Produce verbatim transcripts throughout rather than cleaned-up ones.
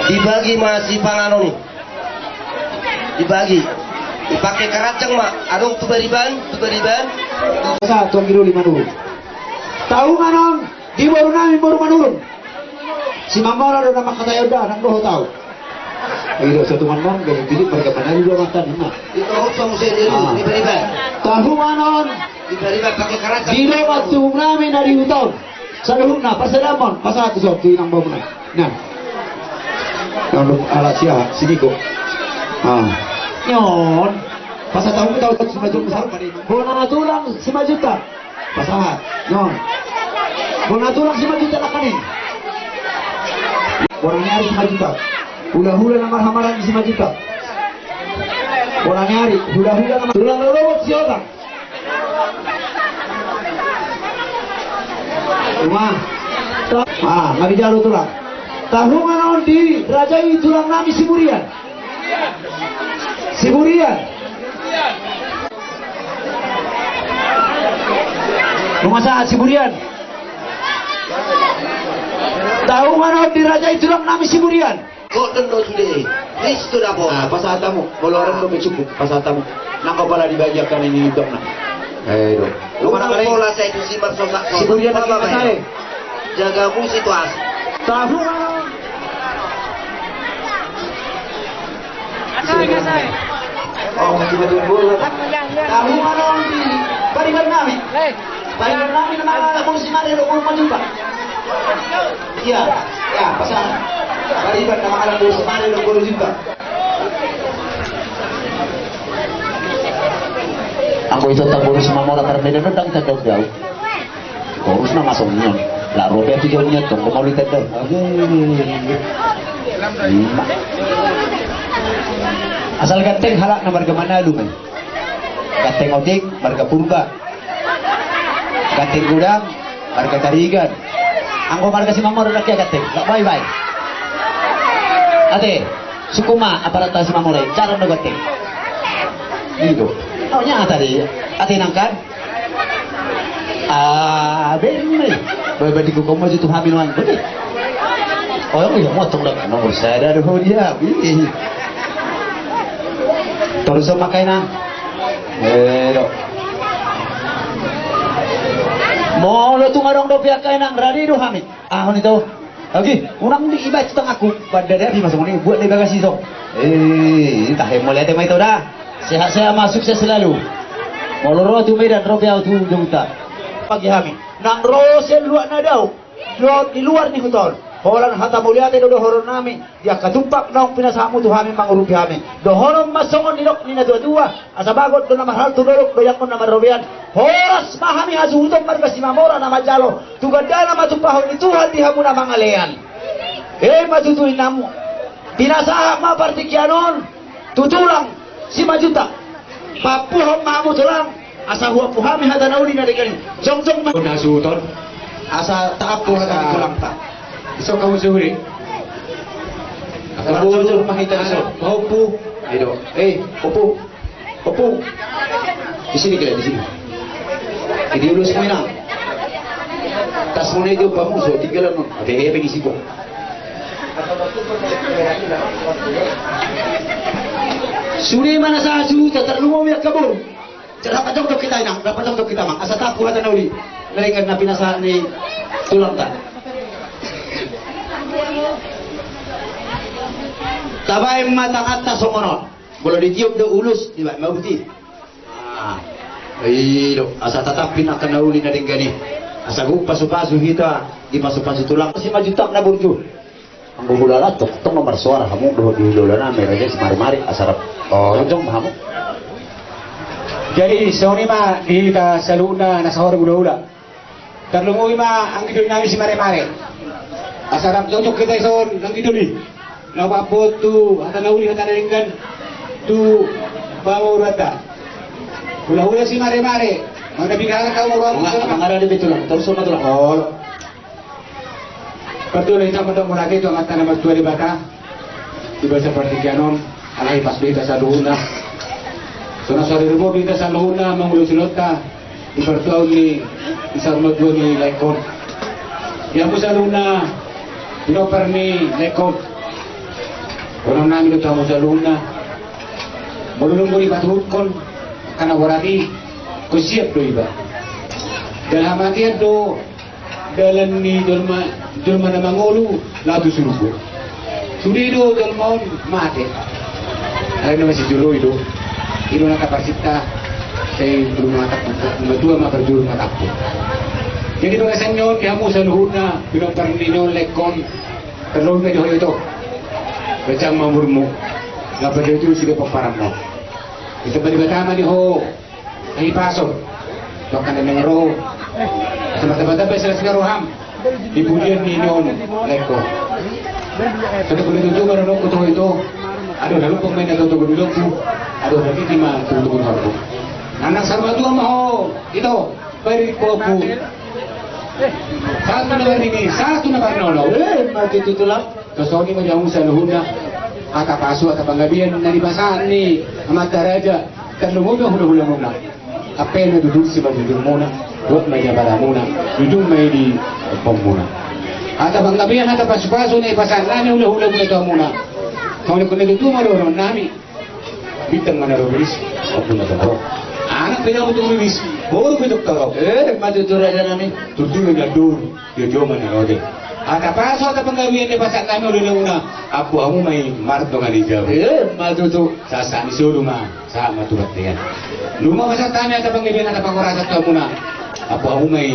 Dibagi ma sipanganon i. Dibagi. Dipake karanjang ma. Adong tu bariban, tu bariban. Sa, tu anggi doli manurun. Tahungan on di boru nami boru manurun. Simamora do na mangkatai on da, ndang dohot au. Ai do, satu manang, gaji pilih marga manurun do matan, na. Itu hoax muse di bariban. Tahungan on. Di bariban pake karanjang. Di dongan tubu nami na di huta on. Saluhutna, pasedamon, pasahat tu son, tu inang boru nami. Nah. Yang alak sia, si Niko. Ah. Nyon. Pasahat tu son, tu Simanjuntak. Bona tulang Simanjuntak. Pasahat. Nyon. Bona tulang Simanjuntak nangkaning. Bona ni ari Simanjuntak. Hulahula na marhamaranggi Simanjuntak. Bona ni ari, hulahula na mar-, tulang lolobot si Otang. Uma. Ah, nga dijalo tulang. Tahungan on dirajai tulang nami Siburian. Siburian. Nunga sahat Siburian. Tahungan on dirajai tulang nami Siburian. Godang do sude. Risto dapot. Ah, pasahat hamu. Molo adong dope cukup, pasahat hamu. Nang kau pala dibagi angka na nidokna. Eh, do. Lu mana kali? Pola saya tu si marsosak. Siburian lagi apa, masa, eh? Jaga musi tuas. Tahu. Asai, asai. Oh, masih betul bola. Tahu mana di bariban nami? Eh. Bariban nami nama anak boru Simare do boru Manjuntak. Iya, ya, pasahat. Bariban nama anak boru Simare do boru Manjuntak. Anggo ito tang boru Simamora Parmedan ndang tanda au. Torus na masuk nion. La robe tu jauh nion tong kau mau lihat dah. Asal ganteng halak na marga Manalu mai. Ganteng Otik marga Purba. Ganteng Godang marga Tarigan. Anggo marga Simamora rakyat ganteng. Gak baik-baik. Ate, sukuma aparat Simamora. Cara no ganteng. Gitu. Oh, nyata deh. Ate nangkan. Ah, benne. Bae, bae, dikukom aja tu hami nuan. Benne. Oh, iya, motong dah. Nomor saya dah, dia. Wih. Torus sama kaina. Eh, do. Molo tung adong dope angka inang, rade do hami. Ah, on ito. Oke, unang di ibac tengahku. Pada dari masuk ni buat di bagasi so. Eh, tahe mauliate ma ito da. Sehat-sehat ma, sukses selalu. Molo ro tu Medan, ro pe au tu Jogja. Bagi hami. Nang ro sian luat na dao. Dohot di luar ni huta on. Holan hata mauliate do dohonon nami. Di angka tumpak naung pinasahatmu tu hami mangurupi hami. Dohonon ma songon nidok ni na tua-tua. Asa bagot do na marhalto dolok, dohot angka na marrobean. Horas ma hami hasuhuton marga Simamora na manjalo. Tu gandana ma tumpahon ni Tuhan di hamu na mangalean. Eh, ma tutu inanmu. Pinasahat ma partingkian on. Tu tulang Simanjuntak. Paampuhon ma hamu tulang. Asa huampu hami hata na uli na denggan i. Jongjong ma. Hasuhuton. Asa taampu hata ni tulangta. Isok hamu suhuri. Asa jongjong ma hita isok. Pahompu. Ayo. Eh, ompu. Ompu. Di sini kira, di sini. Di ulusmu, inang. Tasmu na i do pamuso, tinggal anu. Ate, hepe di siko. Sude ma na sahat suhuta, tarlumobi angka boru. Rap jongjong hita, inang, rap jongjong hita, amang. Asa taampu hata na uli. Mereka na pinasahat ni tulangta. Tabaen ma tanganta songon on. Molo ditiop do ulus, dibaen ma buti. Ah, i do, asa tatampin angka na uli na denggan i. Asa gok pasu-pasu hita, dipasupasu tulang. Simanjuntak na burju. Anggo hulala tong, tong ma marsoara hamu dohot di hulahula nami Raja Simare-mare, asa rap. Oh, jongjong ma hamu. Jadi, songon i ma di hita saluhutna na saor hulahula. Tarlumobi ma anggi doli nami Simare-mare. Asa rap jongjong hita ison anggi doli. Laho paampuhon tu hata na uli, hata na denggan tu pamoruonta. Hulahula Simare-mare. Mangada pinggalan kau moruan. Mangada di tulang, torus ma tulang. Oh. Parjolo hita mandok mauliate tu Amanta na martua Debata. Di bagasan partingkian on, alai pas do hita saluhutna. Sonang sorirubo do hita saluhutna mangulahon ulaonta di partuaon ni saur matua ni laengkon. Di hamu saluhutna pinompar ni laengkon. Boanonnami do tu hamu saluhutna. Molo dung dipatuhuthon angka na borat i, ingkon siap do iba. Dalan hamatean do dalan ni jolma, jolma na mangolu laho tu surgo. Sude do jolma on mate. Alai na masijoloi do. I do na taparsinta. Sai jolma na tampuk, na tua ma parjolo na tampuk. Jadi bagasan ni on di hamu saluhutna, pinompar ni on, laengkon, tarlumobi ma di ho ito. Ganjang ma umurmu. Gabe do tu sude pomparanmu. Ditambai Debata ma di ho hahipason. Tu angka na naeng ro. Asa martamba-tamba silas ni roham di pudian ni on, laengkon. Songon i ma tutu dohononku tu ho ito. Adong na lumpang ma i na tongtong di lombu. Adong na titi ma tongtong di horbo. Nanang saur matua ma ho ito. Baen di ho ompu. Sahat tu na marnini, sahat tu na marnono. Eh, ima tutu, Tulang. Songon i ma di hamu saluhutna. Hata pasu, hata panggabean na dipasahat ni amanta raja, tarlumobi ma hula-hulamuna. Ampe na tutu simanjujungmuna, buat ma i di abaramuna, jujung ma i di ompungmuna. Hata panggabean, hata pasu-pasu na dipasahat nami hula-hulamuna tu hamuna. Songon i ma tutu ma dohononnami. Bintang ma na ro, biris, ombun na ro. Anak pe na untung, biris, boru pe tung torop. Eh, ima tutu, rajanami. Tutu na dur. Jujung ma na ro de. Hata pasu, hata panggabean na dipasahat nami hula-hulamuna, ampu hamu ma i mardongan i jabu. Eh, ima tutu. Sahat-sahat ni solu ma, sahat ma tu bontean. Nunga pasahat hami hata panggabean, hata panghorasan tu hamuna, ampu hamu ma i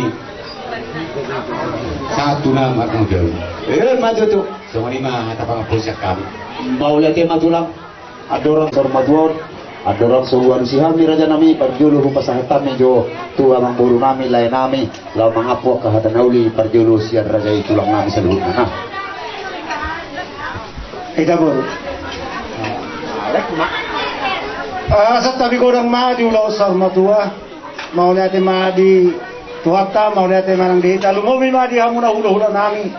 sahat tu na marnini jabu. Eh, ima tutu. Songon i ma hata pangampuon sian hami. Mauliate ma, Tulang. Andorang saur matua on, andorang so hualusi hami, rajanami, parjolo hupasahat hami jo tu amangborunami, laenami, laho mangampu angka hata na uli parjolo sian raja i, tulangnami saluhutna. Nah. Ita, boru. Asa tabi godang ma di ulaon saur matua. Mauliate ma di Tuhanta, mauliate ma nang di hita, lumobi ma di hamuna hula-hulanami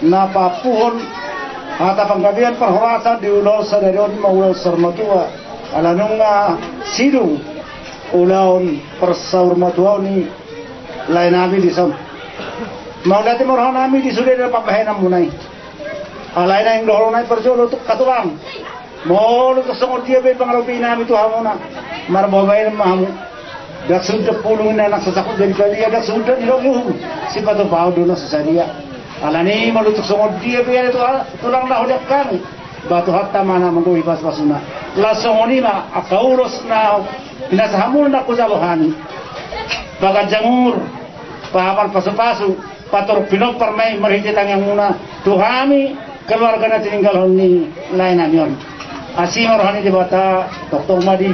na paampuhon hata panggabean parhorasan di ulaon sadari on, ma ulaon saur matua. Ala nunga sidung ulaon parsaur matuaon ni laenami dison. Mauliate ma rohanami di sude na pambahenanmuna i. Alai naeng dohononnami parjolo tu angka tulang. Molo tung songon dia pe pangalopinami tu hamuna, marbaoa baenon ma hamu. Ndang suda pulung na naeng sasakut jadi balia, ndang suda didok uhum, sipatupaon do na so sadia. Alani i molo tung songon dia pe ale tu, tulang na hudok hami, ba Tuhanta ma na manggohi pasu-pasuna. Laos songon i ma angka ulos na pinasahatmuna na hujalo hami. Paganjang umur, pahapan pasu-pasu, patorop pinompar ma i marhite tangiangmuna tu hami, keluarga na tininggalhon ni laenami on. Asi ma roha ni Debata, tongtong ma di,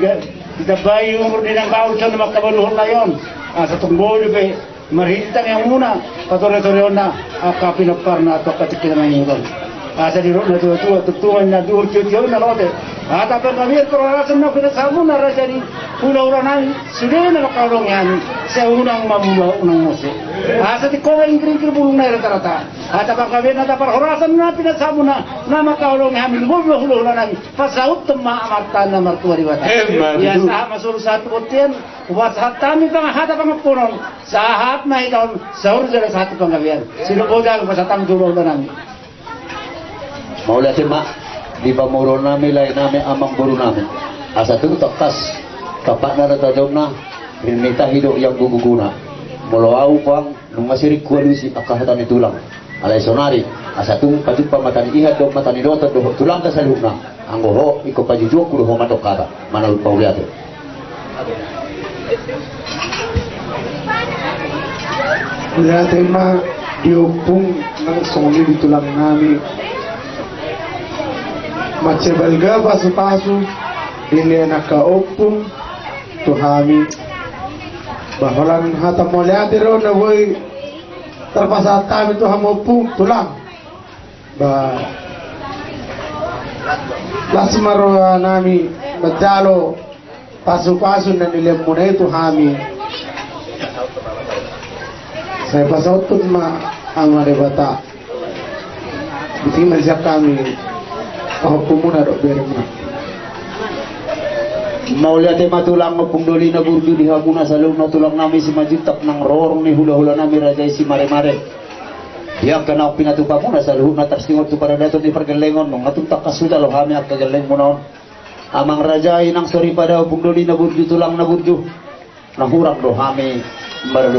ditambai umur di naeng gaul sian na mangkabaluhon lae on. Asa tung boi dope marhite tangiangmuna, patore-toreonna angka pinomparna tu angka tingki na mangihut on. Asa didok na tua-tua, tuntungan na duhur, tio-tio na lote. Hata panggabean parhorasan na pinasahatmuna, raja ni hula-hulanami, sude na mangkaholongi hami, sai unang mamula unang mose. Asa tingkos ingkir-ingkir bulungna i rata-rata. Hata panggabean, hata parhorasan na pinasahatmuna, na mangkaholongi hami, lumobi ma hula-hulanami, pasauthon ma Amanta na martua Debata. Emma tutu. Ia sahat ma solu sahat tu bontean, hupasahat hami pang hata pangampuon on, sahat ma hita on saur jala sahat tu panggabean. Sidung bojang pasahat hami tu hula-hulanami. Mauliate ma di pamoruonnami, laenami, amangborunami. Asa tung tangkas tampakna do tajomna, rinring tahi do ianggo guguna. Molo ahu pang nunga sering hualusi angka hata ni tulang. Alai sonari, asa tung pajumpa mata ni ihan dohot mata ni dohoton dohot tulangta saluhutna. Anggo ho, ingkon pajujuonku do ho mandok hata. Manang mauliate. Mauliate ma di ompung nang songon i di tulangnami. Mansai balga pasu-pasu dilehon angka ompung tu hami. Ba holan hata mauliate do na boi tarpasahat hami tu hamu ompung, tulang. Ba las ma rohanami manjalo pasu-pasu na nilehonmuna i tu hami. Sai pasauthon ma Ama Debata. Boti ma sian hami pahompumuna dohot beremuna. Mauliate ma tulang, ompung doli na burju di hamuna saluhutna tulangnami Simanjuntak nang rohorong ni hula-hulanami raja i Simaremare. Di angka naung pinatupa muna saluhutna tarsingot tu paradaton ni pargellengon, nunga tung tangkas huda do hami angka gellengmuna on. Amang raja, inang soripada, ompung doli na burju, tulang na burju, na hurang do hami maradophon